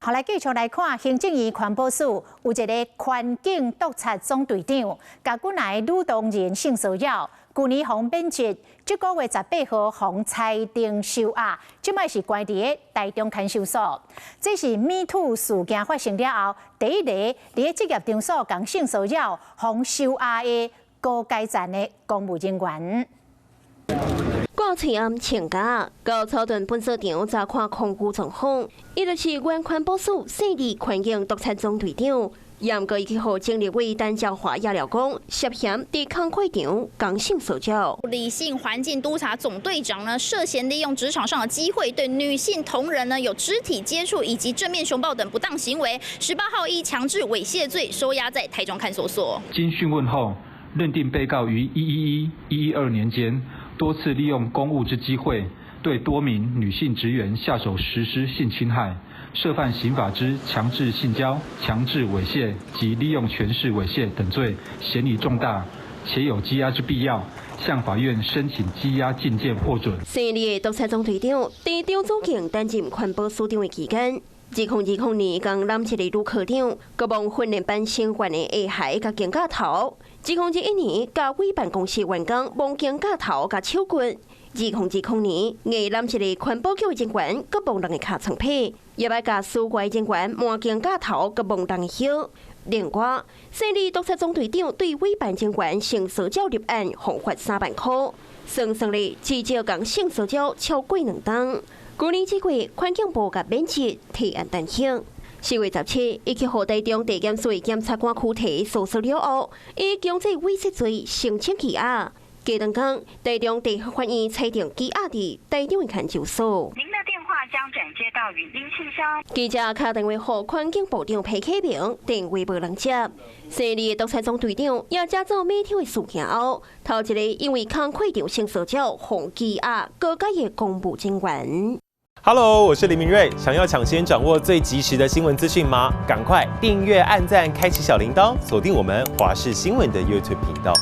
好，來繼續來看行政院環保署有一个環境督察總隊長，共幾若个女同仁性騷擾，舊年予免職，這个月18號予裁定收押，這擺是關佇咧台中看守所。這是 Me Too 事件發生了後，第一个佇咧職業場所共性騷擾予收押的高階層的公務人員。掛喙罨穿甲，到草屯糞掃場查看空污狀況，伊就是原環保署細膩環境督察總隊長，毋過伊去予前立委陳椒華也料講，涉嫌佇工課場共性騷擾。李姓環境督察總隊長呢，涉嫌利用職場上的機會，對女性同仁呢有肢體接觸以及正面熊抱等不當行為，18號依強制猥褻罪收押在台中看守所。經訊問後，認定被告於111、112年間，多次利用公務之機會，對多名女性職員下手實施性侵害，涉犯刑法之強制性交、強制猥褻及利用權勢猥褻等罪，嫌疑重大，且有羈押之必要，向法院申請羈押禁見獲准。細膩的督察總隊長，佇張祖敬擔任環保署長的期間，2020年共攬一个女科長，閣摸訓練班成員的下頦佮肩胛頭。2021年，共委辦公室員工摸肩胛頭佮手骨。2020年，硬攬一个環保局的人員，閣摸人的尻川皮，也愛共司外人員摸肩胛頭，閣摸人的腰。另外，細膩督察總隊長對委辦人員性騷擾立案，予罰3萬箍，算算咧至少共性騷擾超過2冬。舊年這月，環境部共免職提案彈劾。4月17，伊去予台中地檢署檢察官拘提訴訟了後，以強制猥褻罪申請羈押。過兩工，台中地方法院裁定羈押佇台中的看守所。您的電話將轉接到語音信箱。記者敲電話予環境部長彭啟明，電話無人接。細膩的督察總隊長也這做 Me Too 的事件後，頭一个因為工課場性騷擾予羈押高階的公務人員。 Hello，我是林明瑞。想要搶先掌握最及時的新聞資訊嗎？趕快訂閱、按讚、開啟小鈴鐺，鎖定我們華視新聞的 YouTube 頻道。